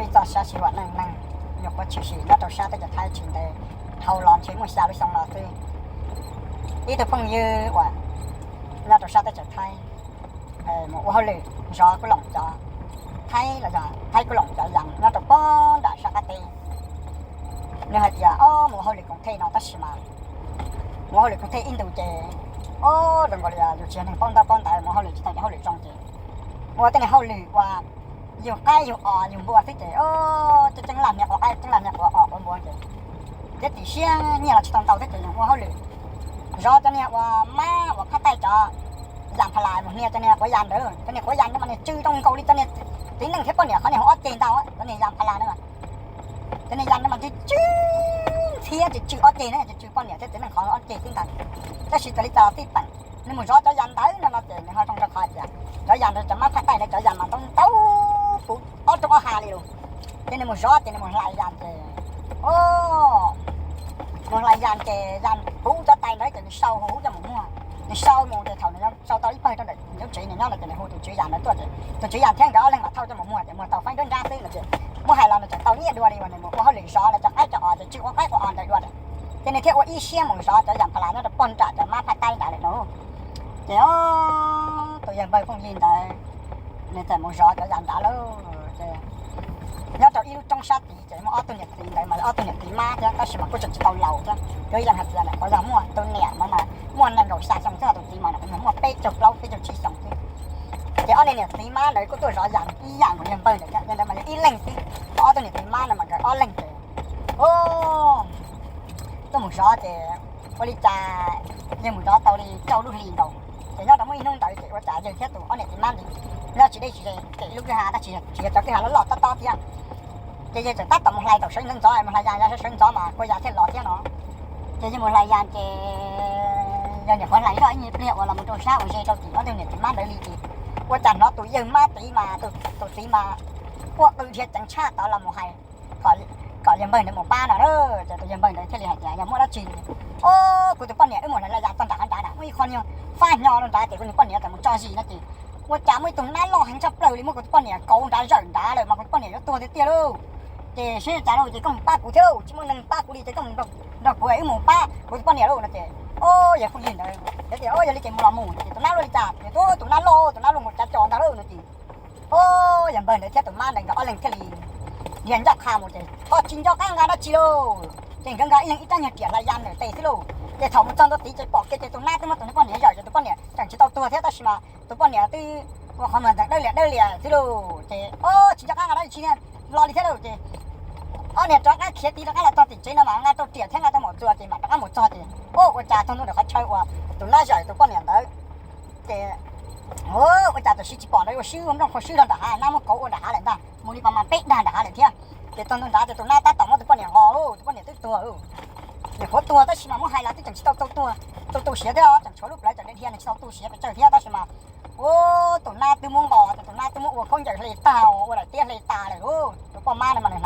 Txoj sab sij huam neej neeg nyuam qhuav tshwm sim nyob rau sab teb chaws Thaib tsis ntev dhau los ntshe muaj xya lub xyoo no xwb. Ib tug phooj ywg uas nyob rau sab teb chaws Thaib mus ua hauj lwm zov kuj loos cov Thaib los yog Thaib kuj loos cov yas nyob rau pob nram sab qab teb. Nws hais tias ob mus ua hauj lwm koom thej no tab sis mas mus hauj lwm koom thej ib ntus ces ob zoo nkaus li yus tsis yog neeg paub ntaub paub ntawv, mus hauj lwm tsis tau cov hauj lwm zoo ces ua tej niag hauj lwm uas yus qaib yus os yus npua xwb ces ob ceeb laj hnia quav qaib ceeb laj hnia quav os quav npua ces thiab tim siab nyiaj los tsis tau ntau thiab ces ua hauj lwm zov cov niag uas mab uas phab taij cov yas pha las mus hnia cov niag quav yas ntawd. Cov niag quav yas ntawd mas niag tsw zoo nkaus li cov niag txiv neej thiab poj niam qhov niag hauv ob ceg ntag. Cov niag yas pha las ntawd mas, cov niag yas ntawd mas tsw tsw ntxhiab, tsw tsw ob ceg na, tsw tsw poj niam thiab txiv neej qhov ob ceg xwb ntag. Tab sis raws li cas tij teem nws mus zov cov yas ntawd no no ces nws ho zoo rau qhov tias cov yas ntawd cov mab phaj taij ntawd cov yas mas ntau ntau puv ob roob ob ha li lus. Ces nws mus zov ces nws mus hlais yas ces, o, mus hlais yas ces yas puv cov tais ntawd ces nws sau hauv coj mus muag. Nws sau mus ces thaum nws sau tau ib pawg rau ntawm lub tsev nws nyob no ces nws hu tus tswv yas ntawd tuaj ces tus tswv yas thiab nkawd ob leeg mam thauj coj mus muag ces muag tau feeb nruab nrab xwb no ces muab hais los nws tseem tau nyiaj dua li uas nws mus ua hauj lwm zov lawv cov qaib cov os ces tsw ua qaib ua os ntawd dua. Ces nws thiaj ua ib siab mus zov cov yas pha las nyob rau pog nram cov mab phaj taib ntawd lawm no. Ces tus yawg npawg phooj ywg ntawd nws txawm mus zov cov yas ntawd lauj. Ces nyob rau ib lub roob sab tid ces muaj ob tug niam txiv ntawd mas ob tug niam txiv mab thiab tab sis mas kuj tseem tsis tau laus thiab. Kuj yeej hais tias nws qhov yog muaj tus niam no mas muaj nees nkaum xya xyoo xwb, tus txiv mas nws muaj peb caug plaub peb caug tsib xyoo xwb. Ces ob niag niam txiv mab ntawd kuj tuaj zov yas ib yam nkaus yawg npawg ntawd thiab, yog ntawd mas yog ib leeg xwb, ob tug niam txiv mab no mas nkawd ob leeg ces tuaj mus zov ces ua li cas yawg mus zov tau li rau lub hlis nkaus. Ces nyob rau muaj ib hnub ntawd ces ua cas yawg thiab tus ob niam txiv mab ntawd nyob tsis deb tsis ze ces lub kwj ha tab sis tsis yog cov kwj ha loj loj tob tob thiab. Ces yawg txawm tab tom mus hlais tau sawv ntxov ntxov, mus hlais yas yog sawv ntxov mas kua yas thiaj los thiab no. Ces yawg mus hlais yas ces yawg nyuam qhuav hlais zoj ib nyuag pliag uas los mus rau sab uas ze rau tim ob tug niam txiv mab ntawd li ces ua cas hnov tus yawg mab tid mas tus txiv mas quaj qw dhia ceev tshaj tod los mus hais kom yawg npawg ntawd mus pab no. Ces tus yawg npawg ntawd thiaj li hais tias yog muaj dab tsi no ces, o, kuv tus poj niam wb mus hlais yas txog nram qhov nrad na muaj ib qho nyuag fab hnyo rau nrad ces kuv tus poj niam txawm mus tso zis no ces ua cas muaj ib tug nab loj heev tshaj plaws li muab kuv tus poj niam kauv nrad zawm nrad lawm mas kuv tus poj niam yuav tuag tiag tiag lauj. Ces seb cas lauj ces koj mus pab kuv thiab lauj, tsis muaj neeg pab kuv li ces koj mus nrog kuv wb mus pab kuv tus poj niam lauj no ces, o, yawg phooj ywg ntawd tias o yog li ces mus los mus ces tus nab luaj li cas ces tus nab loj tus nab luaj nkaus cav co ntag lauj no ces, o, yawg npawg ntawd thiab tus mab ntawd nkawd ob leeg thiaj li dhia ncaj qha mus ces ho tsis nco qab nqa dab tsi lauj. Ces nkawd nqa ib leeg ib rab nyuag riam hlais yas ntawm tes xwb lauj. Ces thaum mus txog ntua tid ces pom kiag ces tus nab twb muab tus niag poj niam zawm ces tus poj niam tseem tsis tau tuag thiab tab sis mas tus poj niam twb ua qhov muag ntees dawb liam dawb liam xwb lauj. Ces o tsis nco qab nqa dab tsi thiab, los li thiab lauj. Ces ob niag rov qab khiav tid rov qab los txog tim tsev no mas nqa rau riam thiab nqa rau maum txuas ces mam rov qab mus txog ces, o, ua cas txog ntua ntawm qhov chaw uas tus nab zawm tus poj niam ntawd ces, ua cas tam sim tsis pom ntawd, ua swb ua nplooj qhua swb rau nram hav, nab muab kauv ua nram hav lawm ntag, mus li pas mas peb dag nram hav lawm thiab. Ces txog ntua nrad ces tus nab tab tom muab tus poj niam nqos lauj, tus poj niam twb tuag lauj. Nyuam qhuav tuag tab sis mas muab hais los twb tseem tsis tau tu tuag, tu tu siav thiab, tseem tshuav lub plawv tseem dhia dhia tsis tau tu siav pes tsawg thiab tab sis mas, ua, tus nab twb muab nqos, tus nab twb muab ua khaub ncaws hle tag, ua daim tiab hle tas lawm lauj. Tus poj mab no mas nws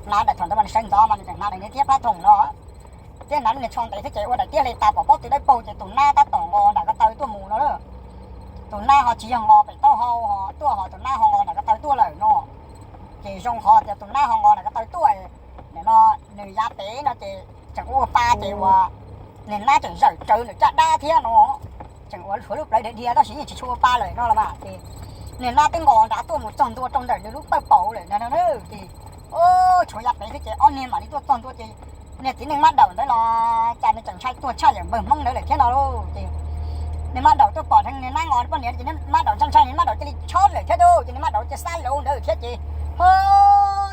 hnav daim thaum ntawd mas nws sawv ntxov mas nws tseem hnav daim niag thiab phab thoom no thiab hnav lub niag tsho ntev thiab ces ua daim tiab hle tas pom pob tw dawb paug ces tus nab tab tom nqos nram ko taw tuaj mus no. Tus nab ho tsis yog nqos pem taub hau ho tuaj ho tus nab ho nqos nram ko taw tuaj lawm no. Ces zoo qhov tias tus nab ho nqos nram ko taw tuaj, nim no nws yav pem no ces tseem ua ua pa ces uas niag nab tseem zawm rawv nws caj dab thiab no, tseem ua tshuav lub plawv dhia dhia tab sis yeej tsis tshua ua pa lawm no los mas ces niag nab twb nqos nrad tuaj mus txog ntua rau ntawm nws lub pawj paum lawm no ces, o, tshuav yav pem thiab ces ob niag mam li tuaj txog ntua ces niag txiv neej mab daum ntawd los cas nws tseem ntshai tuag tshaj yawm npawg Hmoob ntawd lawm thiab no lauj. Ces niag mab daum tuaj pom dheev niag nab nqos poj niam ces niag mab daum ntshai ntshai niag mab daum cia li chob lawm thiab lauj. Ces niag mab daum cia sab laus ntawd thiab ces, o,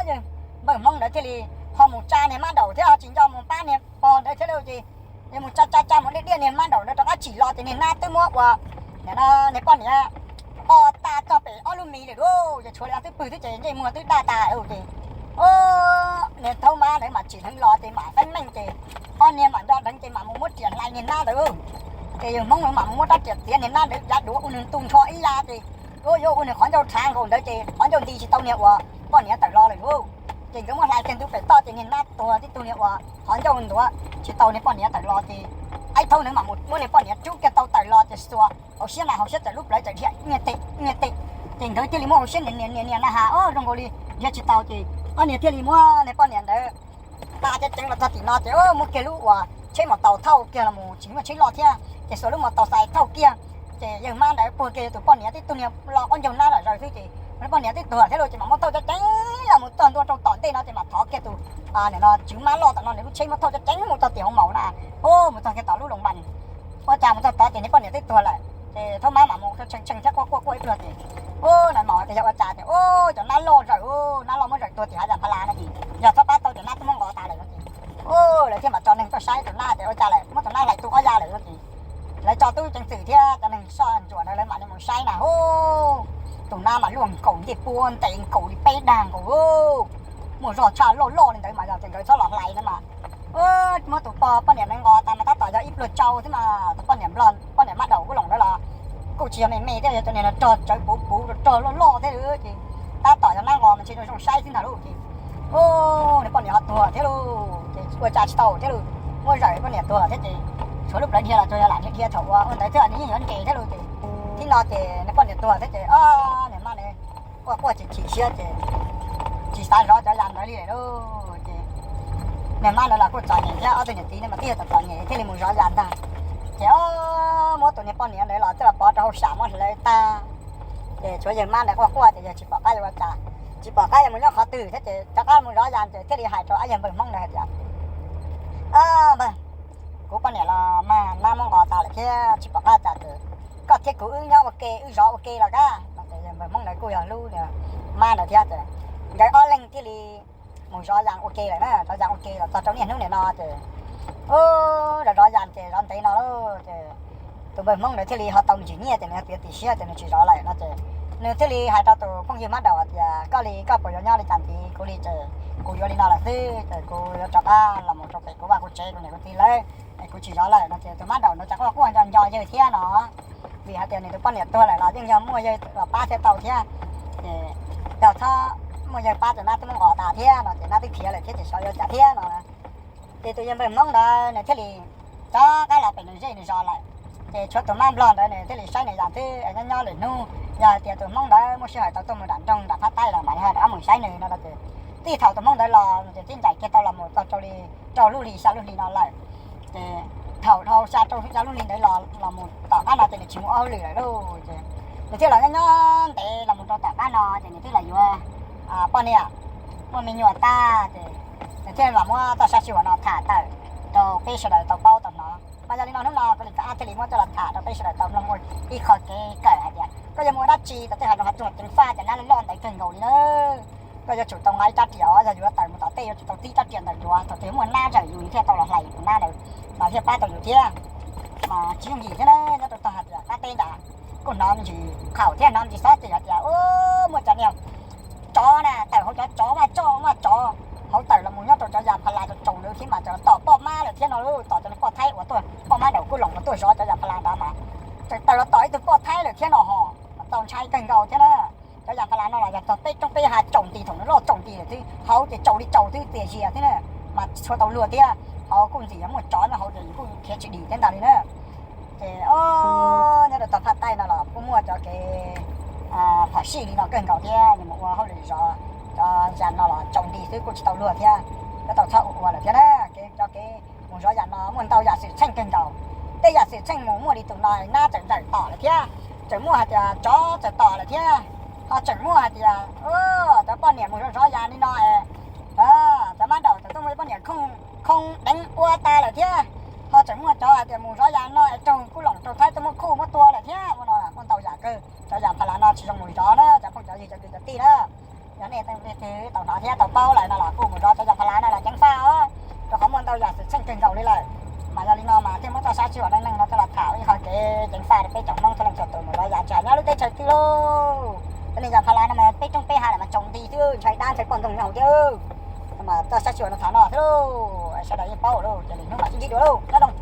yawg npawg Hmoob ntawd thiaj li ho mus tsa niag mab daum thiab ho tsis nco mus pab niag pog ntawd thiab lauj. Ces yawg mus tsa tsa tsa mus diaj diaj niag mab daum ntawd rov qab tsim los ces niag nab twb muab ua, niag poj niam o tas txog pem ob lub mis lawm lauj. Ces tshuav li twb pw xwb ces ntsej muag twb daj tas lawm ces, o, niag thaub mab ntawd mam tsim dheev los ces mam teeb meej ces ob niag mam nco dheev ces mam mus muab riam hlais niag nab ntawd. Ces yawg Hmoob mam mus muab rab riam txiav niag nab ntawd yav duav ua nws ntu nrho ib ya ces, o, yuav ua nws qhov ncauj rhav nkaus ntawd ces qhov ncauj nti tsis tau niag uas poj niam tawm los lawm lauj. Ces nkawd muab hlais kiag ntu pem toj ces niag nab tuag tib tug niag uas qhov ncauj ntuav tsis tau niag poj niam tawm los ces Aib Thaub ntawd mam mus muab niag poj niam rub kiag tau tawm los ces xuas hauv siab na hauv siab tawm lub plawv tawm dhia niag tes niag tes. Ces nkawd thiaj li muab hauv siab nias nias nias nias na has, o, zoo nkaus li dhia tsis tau ces Ob niag thiaj li muab nws poj niam ntawd nqa ceev ceev los txog tim no ces muab kiag lub uas tsheb maus taus thauj kiag los mus, tsis muaj tsheb loj thiab ces xuas lub maus taus xais thauj kiag. Ces yawg mab ntawd puag kiag tus poj niam tib tug niag lo qaub ncaug nab zom zaws xwb ces nws poj niam twb tuag thiab lauj, ces mam muab thauj ceev ceev los mus txog ntua rau tom ntej no ces mam thov kiag tus, nim no tswv mab loj tom no nws lub tsheb muab thauj ceev ceev mus txog tim hauv maus na, mus txog kiag tom lub loos npas. Ua cas mus txog tod ces nws poj niam twb tuag lawm ces thaub mab mam mus tshee tshee thiab quaj quaj quaj ib pliag ces, ua nais maum tias yog ua cas ces, ua cov nab loj zawm, nab loj muab zawm tuag tim hav zam pha las no ces yog txhob pab tau ces nab twb muab nqos tas lawm no ces, lawv thiaj mam tso neeg tuaj saib tus nab tias ua cas lawm, muab tus nab hlais tu ob ya lawm no ces lawv tso tub ceev xwm thiab cov neeg soj ntsuam ntawd lawv mam li mus saib na, hu, tus nab mas luaj nkaus ncej puab ntev nkaus li peb dag nkaus, muaj zog tshaj loj loj li ntawd mas yog tias nkawd txhob los hlais no mas, muab tus poj poj niam ntawd nqos tas mas tab tom yog ib pluag tsau thiab mas tus poj niam nplog poj niam mab daum kuj loos ntawd los kuj tsis yog me me thiab, yog cov niag no rog tsawv puv puv rog loj loj thiab ces tab tom yog nab nqos mas ntshe zoo zoo saib xwb ntag lauj ces, ua nws poj niam ho tuag thiab lauj ces ua cas tsis tau thiab lauj, muab zawm poj niam tuag thiab ces tshuav lub plawv dhia los tsuas yog lam dhia dhia thaum ua ua ntawd thiab nws yeej yuav nres thiab lauj ces, tib no ces nws poj niam tuag thiab ces, o, nws mab ntawd quaj quaj chim chim siab ces tsis xav zov cov yas ntawd li lawm lauj ces, nws mab ntawd los kuj txom nyem thiab ob tug niam txiv no mas twb yog txom txom nyem thiaj li mus zov yas ntag. Ces, o, muab tus niag poj niam ntawd los twb los pov rau hauj sam muab hlawv tag. Ces tshuav yawg mab ntawd quaj quaj ces yawg tsis pom qab yuav ua cas, tsis pom qab yuav mus nyob qhov twg thiab ces rov qab mus zov yas ces thiaj li hais rau ob yawg npawg hmoob ntawd hais tias, npawg, kuv poj niam los mas nab muab nqos tas lawm thiab tsis pom qab cas ces koj thiab kuv wb nyob ua ke wb zov ua ke los kab. Npawg hmoob ntawd kuj yog hlub mab ntawd thiab ces nkawd ob leeg thiaj li mus zov yas ua ke lawm na, zov yas ua ke los txog rau niaj hnub nim no ces, u, zov zov yas ces zov ntev no lauj ces tus npawg hmoob ntawd thiaj li ho tau me ntsis nyiaj ces nws tiav tim siab ces nws tsis zov lawm no ces nws thiaj li hais rau tus phooj ywg mab daum hais tias koj li koj puas yuav nyob li cas ntxiv, kuv li ces kuv yuav li no lawm xwb ces kuv yuav rov qab los mus rau pem kuv vaj kuv tsev kuv niam kuv txiv lawm es kuv tsis zov lawm no ces tus mab daum ntawd cas quaj quaj nco nco yawg thiab no, vim hais tias nws tus poj niam tuag lawm los yeej yog muaj yawg los pab thiaj tau thiab ces yog txhob muaj yawg pab ces nab twb muab nqos tas thiab no ces nab twb khiav lawm thiab ces xyov yuav cas thiab no. Ces tus yawg npawg hmoob ntawd nws thiaj li rov qab los pem nws zej nws zos lawm. Ces tshuav tus mab nplog ntawd nws thiaj li saib nws yam twb nyob nyob lwm hnub, yog hais tias tus hmoob ntawd muaj sij hawm tau tuaj mus nram nroog nram phab taib los mas yog rov qab mus saib nws no ces txij thaum tus hmoob ntawd los ces twb ncaim kiag tau los mus txog rau li rau lub hli xya lub hli no lawm. Ces thaum dhau xya rau xya lub hli ntawd los los mus tom qab no ces nws tsis mus ua hauj lwm lawm lauj ces nws thiaj los nyob nyob ntev los mus rau tom qab no ces nws twb los yuav poj niam, muaj me nyuam tag ces nws thiaj los muab txoj sav sij huam no tham tawm rau peb sawv daws tau paub tau hnov. Mas yog li no hnub no kuv li ka ab thiaj li muab coj los tham rau peb sawv daws tau mloog ua ib qho kev kawm hais tias koj yuav mus ua dab tsi tau tej hav zoov hav tsuag ceev faj ces nab loj ntev kawg nkaus li na. Koj yuav tsum tau nqa ib rab riam os, yog yuav tawm mus tom tej yuav tsum tau tib rab riam ntawm yuav, thaum twg muaj nab zawm yus thiaj tau los hlais tus nab ntawd mas thiaj pab tau yus thiab. Mas tsis yooj yim thiab na, nyob rau tog hais tias qab teb ntawd kuj hnov me ntsis qhaum thiab hnov me ntsis xob xwm hais tias muaj cov niag tsov na tawm hauv cov tsov vaj tsov vaj tsov hauv tawm los mus nyob rau cov yas pha las tsaus tsaus ntawd thiab mas tseem tom poj mab lawm thiab no, tom cov niag poj thaib uas tuaj poj mab daum kuj loos uas tuaj zov cov yas pha las ntawd mas tseem tawm los tom ib tug poj thaib lawm thiab no ho. Txaus ntshai kawg nkaus thiab na. Cov yas pha las no los yog txog peb roob peb hav tsaus nti, thaum nws loj tsaus nti lawm xwb, hauv ces tsaus li tsaus xwb, txias zias xwb na, mas tsis tshua tau luag thiab. Hauv kuj ntxim yog muaj tsov nyob hauv ces yus kuj khiav tsis dim thiab ntag li na. Ces o, nyob rau tog phaj taij no los kuj muaj cov kev phom sij li no kawg nkaus thiab, nws mus ua hauj lwm zov cov yas no los tsaus nti xwb kuj tsis tau luag thiab, yuav tau txhob ua ua lawm thiab na. Kev cov kev mus zov yas no muaj ntau yam xwm txheej kawg nkaus. Tej yam xwm txheej mus muaj li tus no nab txawm nrawm tom lawm thiab, tseem muaj hais tias tsov txawm tom lawm thiab, ho tseem muaj hais tias cov poj niam mus zov zov yas li no es cov mab daum txawm tuaj muaj poj niam khoo deev ua tas lawm thiab, ho tseem muaj cov hais tias mus zov yas no es raug kuj loom raug thaib tuaj muab khuj muab tua lawm thiab. Ua no muaj ntau yam kawg, cov yas pha las no tsis zoo mus zov na cov phooj cov ywg cov kwv cov tij na. Yog nej leej twg tau hnov thiab tau paub lawm no los kuj mus zov cov yas pha las no los ceev faj os, rau qhov muaj ntau yam xwm txheej kawg nkaus li lawm. Mas yog li no mas thiaj muab txoj sab sij huam neej neeg no coj los tham ua ib qho kev ceev faj rau peb tsoom Hmoob txhua leej txhua tus mus zov yas tsis hais nyob lub teb chaws twg lauj. Cov niag yas pha las no mas peb roob peb hav lawm mas tsaus nti xwb, ntshai dab ntshai poj ntxoog nyob hauv thiab. Mas txoj sab sij huam no tham no xwb lauj, sawv daws yeej paub lauj, ces lwm hnub mam sib ntsib dua lauj, nyob zoo.